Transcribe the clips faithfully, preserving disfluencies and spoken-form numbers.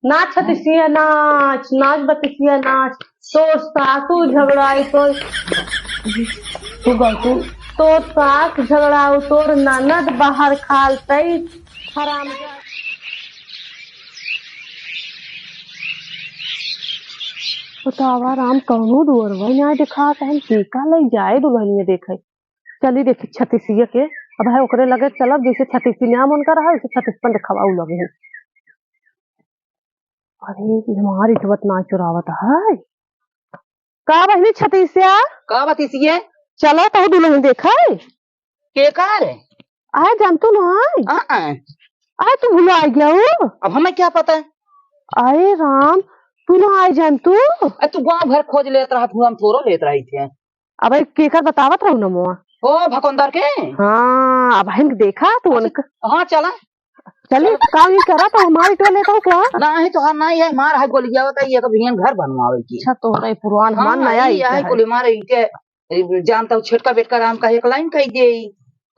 नाच छतीसिया नाच, नाच बतीसिया नाच। तोर सासू झगड़ाई, तोर, तू गलतू, तोर सास झगड़ाऊ, तोर ननद बाहर खाल तई हराम। बतावा राम, कौनो दुअरवा ना देखात है, केका लई जाए दुल्हनिया देखे। चली देखी छतीसिया के, अब है ओकरे लगे चलब, जैसे छतीसी नाम उनका रहा, वैसे छतीसपन देखावा उ लगे है। अरे, ये हमार इज्जत ना चुरावत है। का बहिनी छतीसिया? का बतीसिया? चला तो दुल्हन देखे। के का रे? आए जानतू ना आए? आ, आ। आए तू भुला गया हो? अब हमें क्या पता है? अरे राम, तू ना आए जानतू? अरे तू गांव भर खोज लेत रहा, तू हम थोड़ो लेत रही थे। अबे केकर बतावत रहू नमवा? ओ भकोंदर के? हाँ, अब हम देखा तू अच्छा, उनका। हाँ, चला। चली, का ये करा तो हमारी टोले तो क्या? नाही, तोहार नाही है, मार है गोलिया होता है, ये तो भियन घर बनवावे की। अच्छा, तोहरे पुरान, हाँ, हमार नया ये ही है है। कुल मारे इनके, ए, जानता हूँ, छिटका बेटका राम का एक लाइन कह दे।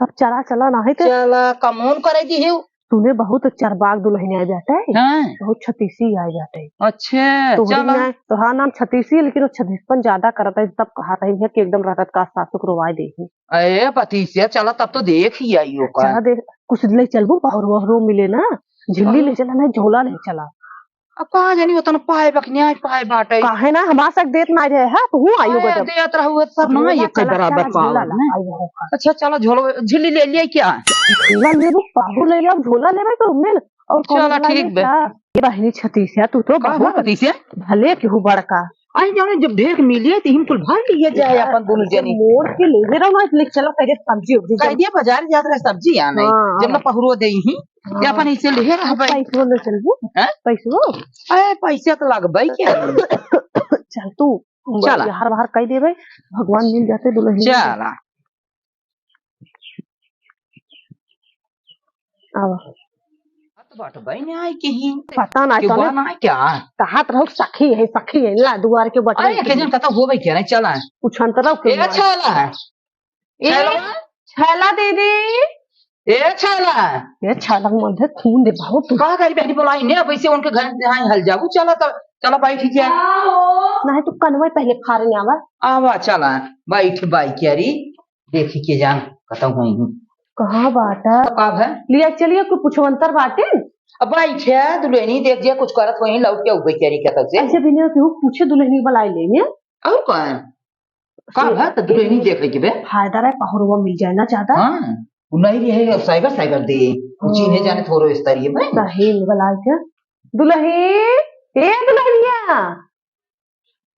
तब चला, चला, नाही तो। चला, कमोन करे दी है। तूने बहुत चरबाग दुल्हन आए जाते है। हाँ। बहुत छतीसी आए जाते है। अच्छा, तोहरी चला। ना, तोहार नाम छतीसी है, लेकिन वो छतीसपन ज्यादा करता है, तब कहा रही है कि एकदम रगत का सासुक रोवाए दे ही। ए, पतीसिया, चला तब तो देख ही आई ओकर। चला देख, कुछ ले चलबू, पहरो वहरो मिले ना, झिल्ली ले चला, नहीं झोला ले चला। अब कहाँ जानी ओतना पाए बकनिया पाए बाटे। काहे ना, हमार सक देत ना रहे है, तू आई हो अरे, गजब। देत रहू है, सब अरे, ना ना, एक चला, बराबर चला, पावत झोला ला, नहीं। आई हो का। अच्छा, चला, झोलो, झिल्ली ले लिया क्या? झोला लेबू, पहरो ले लो, झोला लेबे तो मिल, और कौन चला, झोला ठीक ले बे। का? ये बहिनी छतीसिया, तू तो का बहुत हो पतीसिया? भले केहू बड़का। आई जाने जब ढेर के मिलिए तो हम कुल भर लिए जाए हाँ, अपन दोनों जनी। मोड़ के ले रहा हूँ, ले चला पहले सब्जी उब्जी कह दिया बाजार जात रहे सब्जी आने। हाँ, जब ना हाँ। पहुरो दे ही, हाँ। या अपन इसे ले रहा भाई। पैसो ले चलबू? हैं? पैसो? ए, पैसा तो लगबे क्या? चल तू, चला। यार बाहर कह देबे, भगवान मिल जाते दुल्हन। चला। आवा। बात बात भाई ने आई के ही। पता ना, कि तने हुआ ना क्या? कहात रहो सखी है, सखी है, ला दुआर के बटन अरे, के जन कता हो भाई कह रहे, चला। कुछ अंतर हो ए, क्यों? चला। ए, छैला? छैला दीदी। ए, छैला। ए, छैला के मन है, खून दे बहुत। का करी बेटी बोलाई ने, अब इसे उनके घर से यहाँ हल जाबू, चला तो, चला बैठ जा। नहीं तो कनवे पहले फारे आवा। आवा, चला, बैठ बाई क्यारी। देखी के जान, कतौ होई हूँ। कहाँ बाटा? तो का भा? लिया चलिए, कोई पुछवंतर बाटे? अब बैठे, दुल्हनी देख जे कुछ करत होई, लौट के उबे करी के तब से। ऐसे बिना केहू पूछे दुल्हनी बुलाई ले ने। और कौन? का भा? तो दुल्हनी देख ले के बे। फायदा रहे, पहुरवा मिल जाए ना ज्यादा। हाँ, उ नहीं रहे, साइबर, साइबर दे। उ हाँ। चीन्हे जाने थोड़ो इस तरिए में। सही में बुलाई के। दुल्ही, ए दुल्हनिया।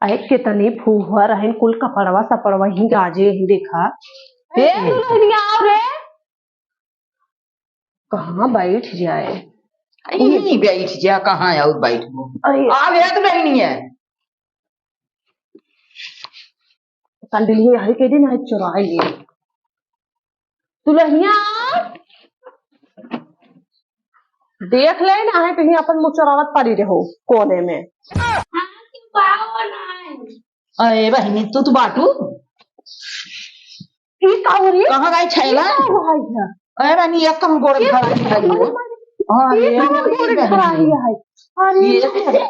अरे, कितनी फूहर हइन, कुल कपड़वा सपड़वा ही गाजे ही, देखा। ए, दुल्हनिया, आओ रे। कहाँ बैठ जाए? यहीं बैठ जा, कहाँ और बैठबो? अरे। आ गया दुल्हनिया। कंडलिया है के दिन है चुराई लिए। दुल्हनिया, देख ले ना है, कहीं अपन मुँह चोरावत पड़ी रहो कोने में। अरे बहिनी, तू तो बाटू। ई का हो रे? कहाँ गई छैला? ई का हो है? अरे बहिनी, ये कहाँ गोड़ ये धरा है? अरे बहिनी, हाँ, ये ये कहाँ गोड़ धरा है? अरे ये ये।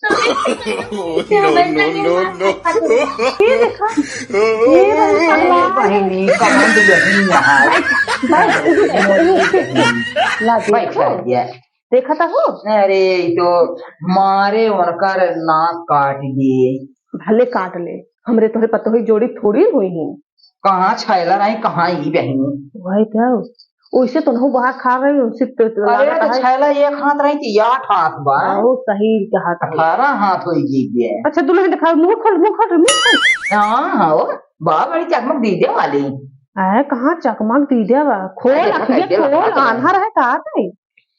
No, no, no, no। ये देखा, ये देखा, बहिनी, कहाँ दुल्हन यहाँ है? बैठ, बैठ, बैठ। ला, बैठ, देखो। बैठ गया। देखा था हो? अरे, ई तो मारे उनकर नाक काट दिए। भले काट ले, हमरे तोहरे पतोही जोड़ी थोड़ी हुई ही। कहाँ छैला रही, कहाँ ई बहिनी? वही तो। ओइसे तो नहु बाहर खा रही, उनसे तो अरे, लागत तो है। छैला एक हाथ रही, तो आठ हाथ बा। हाँ, वो सही के हाथ है। अठारह हाथ होई जी बे। अच्छा, दुल्हन दिखा, मुँह खोल, मुँह खोल, मुँह खोल। हाँ, हाँ, वो बा बड़ी चकमक दीदे वाली। अरे, कहाँ चकमक दीदे बा? खोल, अरे, देखो, अखिया कैसे खोल, लगा था। आन्हर है का तई?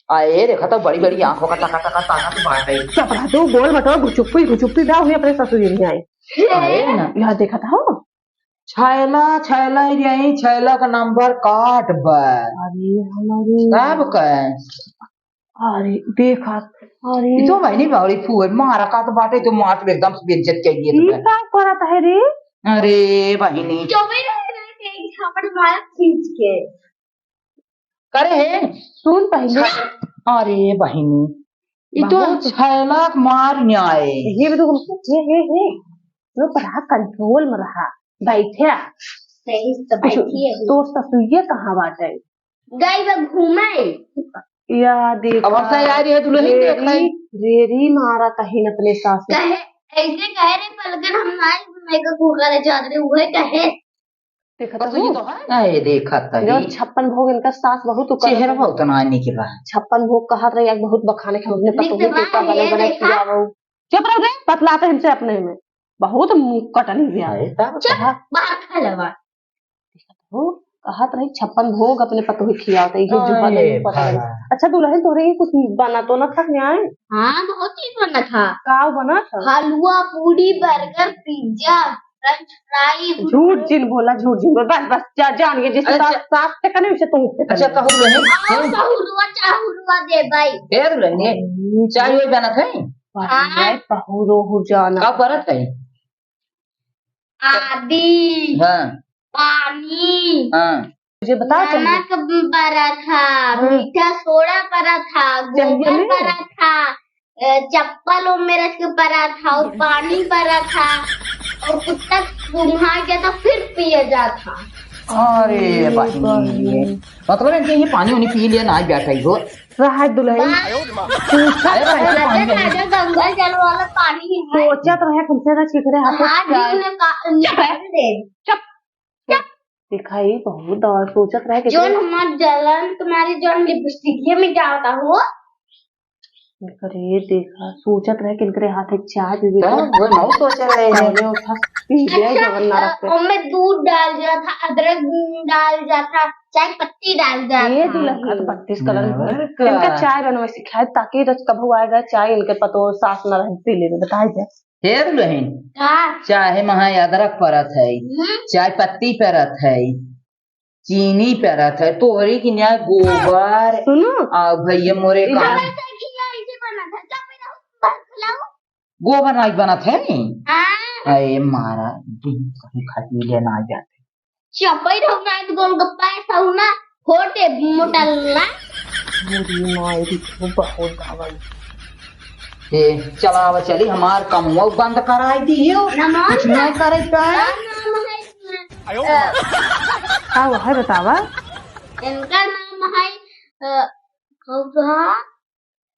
अरे, देखा तो बड़ी बड़ी आँखों का टका टका ताकत बाटे। चुप रह तू, बोल मत, गुचुप्पी, गुचुप्पी दा हुई अपने ससुर नहीं आई। अरे ना। यहाँ देखा था हो? छैला, छैला ही रही, छैला का नंबर काट बा। अरे हमारे तब का? अरे देखा, अरे ई तो बहिनी बावड़ी फूल मारा का तो बाटे, तो मार तो एकदम से बेइज्जत कर दिए ई तो। का करत है रे? अरे बहिनी। चुप ही रह रे, झापड़ मारा खींच के। करे है? सुन पहले। अरे बहिनी, ई तो बहुत छैला के मार न्याय। ये भी तो, हे, हे, हे, लो, पर हाँ, control में रहा, बैठे। सही से कुछ बैठिए। तो ससुइये कहाँ बाटे? गई बा घूमे। या देख, अब हम तैयारी है दुल्हन देख रेरी, रही। रेरी मारा कहीं अपने सास से। कहे, ऐसे कहे रे पलकन, हम नाई घूमे का घूर करे चाहत रहे, उहे कहे। देखत बस हो? ये तो है। ए, देखत है। जौन छप्पन भोग इनका सास बहुत ऊपर चेहरा है। बहुत नानी के बा। छप्पन भोग कहत रही, आज बहुत बखाने के हम अपने देख पतोहू के बा, का बने ये बने देखा। खियावो। चुप रहो रे, पतलाते हमसे अपने में। बहुत मुंह कटनी भी आवे। अरे, तब चुप, कहा? बाहर खा लेवा। देखत हो, कहत रही छप्पन भोग अपने पतोहू खियावत है, ये जो अरे बने पता नहीं। भाई। अच्छा दुल्हन, तोहरे ये कुछ बना तो ना था न्याय? हाँ, बहुत चीज बना था। का बना था? हलवा, पूरी, बर्गर, पिज्जा, फ्रेंच फ्राई। झूठ जिन बोला, झूठ जिन बोला। बस, बस, जा, जान गए, जैसे अच्छा। सास, सास से कने, वैसे तुम से अच्छा, कने। कहू रहे। आओ, सहुरुआ, चाहुरुआ दे भाई। ए दुल्हन, ये हम्म। चाय वही बनत है? हाँ। पहुरो हो जाना। का परत है? आदि। हाँ। पानी। हाँ। मुझे बता, चलिए। नमक परा था, हाँ। मीठा सोडा परा था, चाहिए गोबर नहीं? परा था, अ, चप्पल वो मेरे के परा था, और पानी परा था, और कुत्ता सूंघा गया था, फिर पिए जा था। अरे अरे बहिनी, बहिनी। मतलब है कि ये पानी उनी पी लिया ना, बैठा ही हो। रहा है दुल्हन। बा-, पूछत अरे, रहे। राजा, राजा गंगा जल वाला पानी है। सोचत रहे, कम से कम केकरे हाथे हाँ, क्या जी, उन्हें का-, चुप है। निकाल दे। चुप। देखा, ई बहुत दवा सोचत रहे कि जौन हमार जलन तुम्हारी जौन लिपस्टिकिया में डालता हो। अरे देखा, सोचत रहे किनकरे हाथे चाय पीबे तो के। वो मऊ सोचे रहे हैं। कौने उठा पी ले अच्छा, जवन ना अ, रखते। ओमे दूध डाल दिया था, अदरक डाल दिया था, चाय पत्ती डाल दिया ये था। दुल्हन, अब बत्तीस कलर और का। इनका चाय बनवे सिखाए ताकि रच कभू आएगा चाय इनके पतो सास ना रहे पी लेवे, बताए दे। हे दुल्हन, का? चाहे महा अदरक परत है, हम्म। चाय पत्ती परत है, चीनी परत है, तोहरी की न्याय गोबर। सुनो। आ भैया मोरे इधर काम। ऐसे किया, ऐसे बना था। जब मेरा ऊपर खिलाओ। गोबर नाई बनत है नी? हाँ। अरे मारा, दिन कहीं खा पी ले ना जाते। चपई रहो ना, तो गोलगप्पा ऐसा हो ना, होटे मोटा ला। बुरी माई दी, बहुत गावल। ए, चला आवा चली, हमार कमवा बंद कराई दियो। नमन कुछ ना करे का? का नाम है? अ, का वो है बतावा? इनका नाम है, अ, कौआ।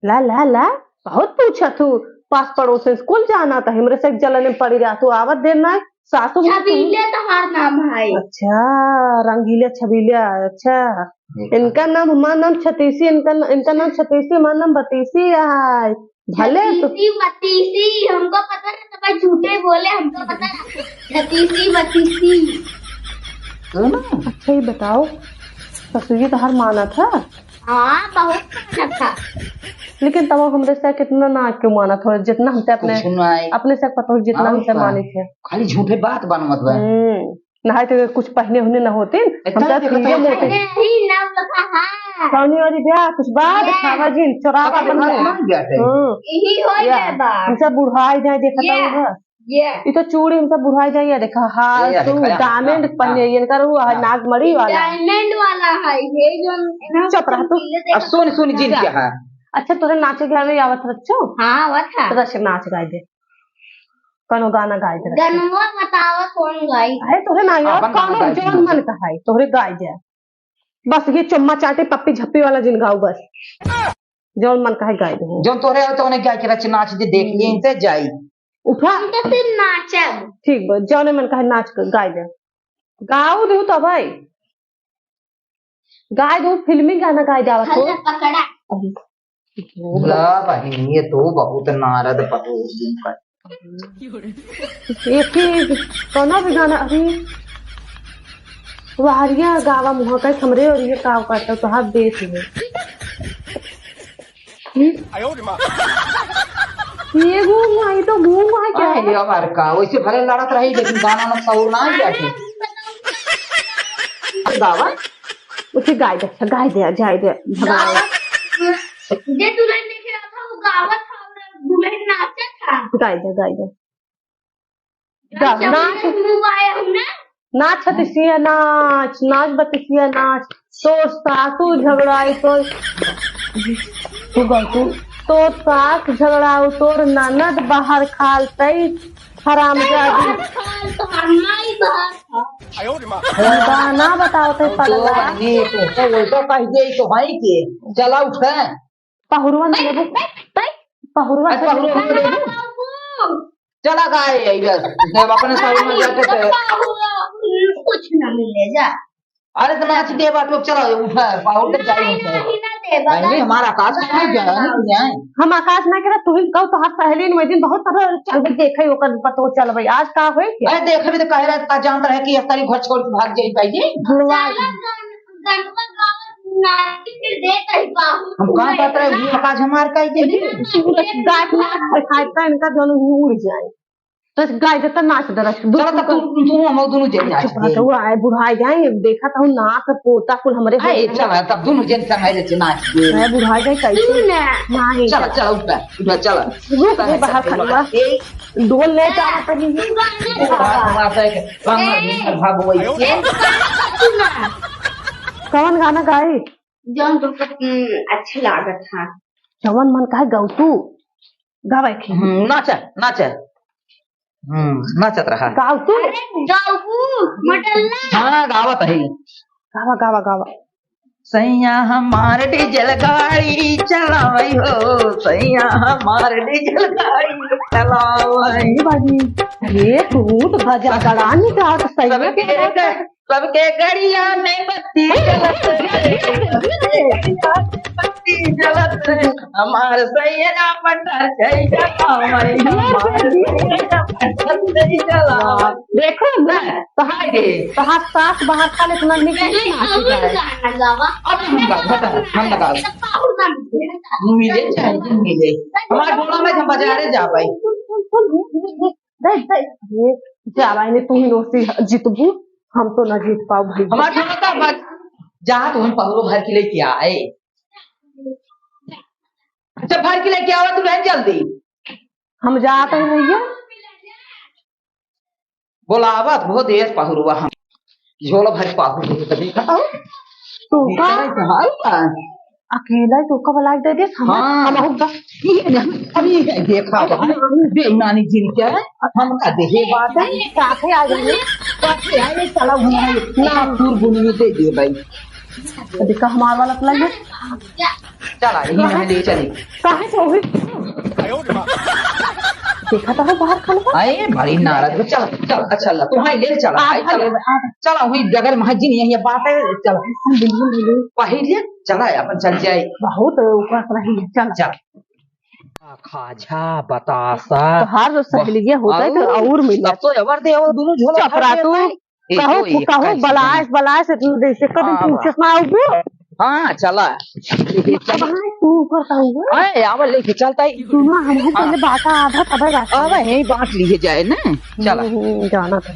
ला, ला, ला, बहुत पूछत हूँ। पास पड़ोस में स्कूल जाना था, हमरे से एक जलन में पड़ी रहा, तू आवत देर ना, सासू माँ तू। छबीले तोहार नाम है। अच्छा, रंगीला छबीला, अच्छा। देखा। इनका नाम, हमार नाम छतीसी, इनका न-, इनका नाम छतीसी, हमार नाम बतीसी है। भले तो छतीसी, बतीसी, हमको पता है, सब झूठे बोले, हमको पता है। छतीसी, बतीसी। सुनो। अच्छा, ये बताओ, ससुर जी तोहार माना था? हाँ, बहुत माना था। लेकिन तब हमरे से कितना ना क्यों माना था, जितना हमसे अपने, कुछ ना है। अपने से पता हो, जितना और हमसे का? माने थे। खाली झूठे बात बनवत बा। हम्म, नहाए तो कुछ पहने होने न होते, इतना हमसे देखो तो पीले होते। अरे, ही ना लगा, हाँ। कौनी वाली ब्याह, कुछ बात ब्याह। खावा जिन, चोरावा अपन देखा ब्याह। ना जाते। हम्म। यही हो या, गया बा। हमसे बुढ़ाई जाए, देखा था ये। उधर। ये। ई तो चूड़ी हमसे बुढ़ाई जाइए, देखा, हाँ, ये तू देखा, diamond हाँ, पहने, हाँ। ये इनका रहुआ है, हाँ। नागमणि वाला। Diamond वाला है, ये जो इन्हें चुप रह तू। पीले देखा अब सुन, सुन, जिन क्या? क्या है? अच्छा, तोरे नाचे गावे आवत रच्चो? हाँ, आवत है। तो रच नाच गाए दे। कौनो गाना गाए दे रच्चो। गनवा बतावा कौन गाई? अरे, तोरे ना आवत, अपन गाना कौनो गाए जौन दे। मन का है, तोरे गाए दे। बस ये चुम्मा चाटी पप्पी झप्पी वाला जिन गाओ बस। जौन मन कहे गाए दो। जौन तोरे हो तो उन्हें गाए के रच नाच दे, देख लिए इनसे जाई। उठा। हम तो सिर्फ नाचब। ठीक बा, जौने मन कहे नाच के गाए दे। गाओ दे तो भाई। गाए दो, फिल्मी गाना गाए जावत हो। हल्ला पकड़ा। अरे। ला बहिनी, ये तो बहुत नारद पटोस दिन का। एक ही कौनो भी गाना अभी वारिया गावा मुहा का हमरे और ये का करता तो हाथ देख ले। हम्म? ये घूम आई तो घूम आई क्या है? अरे यार का, वैसे भले लड़त रही लेकिन गाना में सौर ना आ जाते। गावा। उसे गाय दे, गाय दे, जाय दे, भगवान। गावा। जे दुल्हन देखे रहा था, वो गावा था और दुल्हन नाचा था। गाय दे, गाय दे। गा, नाच। मुंह आया हमने। नाच हतिसिया नाच, नाच बतिसिया नाच। तोर सासू झगड़ाई तो तू गा तू। तोर सास झगड़ाऊ, तोर ननद बाहर खाल, तई हरामजादी। बाहर खाल, तोहर माई बाहर खाल। गाना बताओ तई पगला। तू तो उल्टा कह दे, तो है के? चला उठ। पहुरवन तई, लेबू? तई, तई। पहुरवन अरे, पहुरवन लेबू? चला गाए, इधर। जब अपने साइड में जाके तो कुछ ना मिले, जा। अरे, तो नाच दे बात लोग, चला, उठा, पाहुर के जाए, उठा। नहीं, नहीं, हमारा आकाश में नहीं जाए, नहीं जाए। हम आकाश में कह रहे, तू ही कहो, तो हर पहली में दिन बहुत तरह चलबे, देखे, ओकर पतो चलबे। आज का होई क्या? अरे, देखे भी तो कह रहे, का जानता है कि एक तारीख घर छोड़ के भाग जाई, भाई जी। हम कहाँ बात रहे, वो आकाश हमार का ही दे दे। गाय मार के खाए, तो इनका दोनों ही उड़ जाए। तो गाय जब तक नाच दे रख, चलो, तब तू, तू, हम दोनों जन नाच चुप रह, दे। तो वो आए, बुढ़ाई जाए, देखा तो नाक पोता कुल हमरे हो आए, जाए। चला, तब दोनों जन संग आए, जैसे नाच दे। आए, बुढ़ाई जाए, कैसे? तू ना। नहीं, चला, चला। चला, उठ बे, उठ बे, चला। रुक, ये बाहर खड़वा। ए। डोल ले, जा, तनी। तू गाना गा। बात, बात है कि बांगर, ए। बांगर भागो, वही। ए, तू ना। कौन गाना गाई? जौन तुमको, हम्म, अच्छा लागत है। जवन मन कहे गाऊ तू, गावे के। हम्म, नाचा, नाचा। हम्म, नाचत रहा। गाऊ तू। अरे, गाऊ, मटल्ला। हाँ, गावत है। गावा, गावा, गावा। सैया हमार डीजल गाड़ी चलावई हो, सैया हमार डीजल गाड़ी चलावई। बाजी, ये तू तो गजा गड़ा नहीं गावत, सही सबके में। सबके गड़िया में बत्ती जलत रे, बत्ती जलत रे, हमार सैया बटर जैसा पावई, हमार सैया बटर जैसा पावई। देखो ना, तोहार, हाय रे। तोहार सास बाहर खा ले, तुम्हार निकल नहीं, नहीं, नाच हम जाए। गाना गावा। अब हम गा-, बता, हम लगा। पाहुर ना मिले। मिले, चाहे दिन मिले। हमार बोला में हम बाजारे जा पाई। सुन, सुन, सुन, सुन, सुन, सुन। दे, दे, दे। ये, जा भाई ने, तू ही दोस्ती जीतबू, हम तो ना जीत पाओ भाई। हमार ढोलक का बात, जा तू हम पहुरो भर के लेके आए। अच्छा, भर के लेके आवा तू बहन जल्दी। हम जात हैं भैया। बोलावत बहुत देर पहुरुआ हम। झोला भर पाहु दे तो देखा था। तू का? देखा नहीं कहाँ है? अकेला ही तो का बुलाई दे दे, हम, हाँ। हम हो गा। ये नहीं, अभी ये देखा था। दे नानी जी ने क्या है? हम का देहे बात है? साथे आ गए। साथे आ गए, चला हुआ है। ना। दूर बुनिए दे दे भाई। अभी का हमार वाला तो लगे। चला, यही में ले चली। काहे से होई? देखा तो हो बाहर खड़ा। अरे, बड़ी नाराज हो। चल, चल, अच्छा ला, तू हाँ ले चला, आ, आई चल। आ, चला, हुई बगल में जिन यही बात है, चल। बिल्कुल, बिल्कुल। पहिर ले, चला, अपन चल जाए। बहुत ऊपर रही है, चल। चल। खाजा, बतासा। तो हर सहेलिया होता है तो बहुत। और मिला। अब तो एवर दे, वो दोनों झोला चपरा भर तू। देता है। ए, कहो, तो एक कहो, कैसे बलास, बलास, इतना जैसे कभी हाँ, पूछे ना आओगे। हाँ, चला। अब हाँ, तू ऊपर का हुआ? अरे, आवा लेके चलता है। सुनो, हम ही हाँ। पहले बाटा आधा तबे बाटा। अब यही बांट लिए जाए ना। चला। हम्म, जाना था।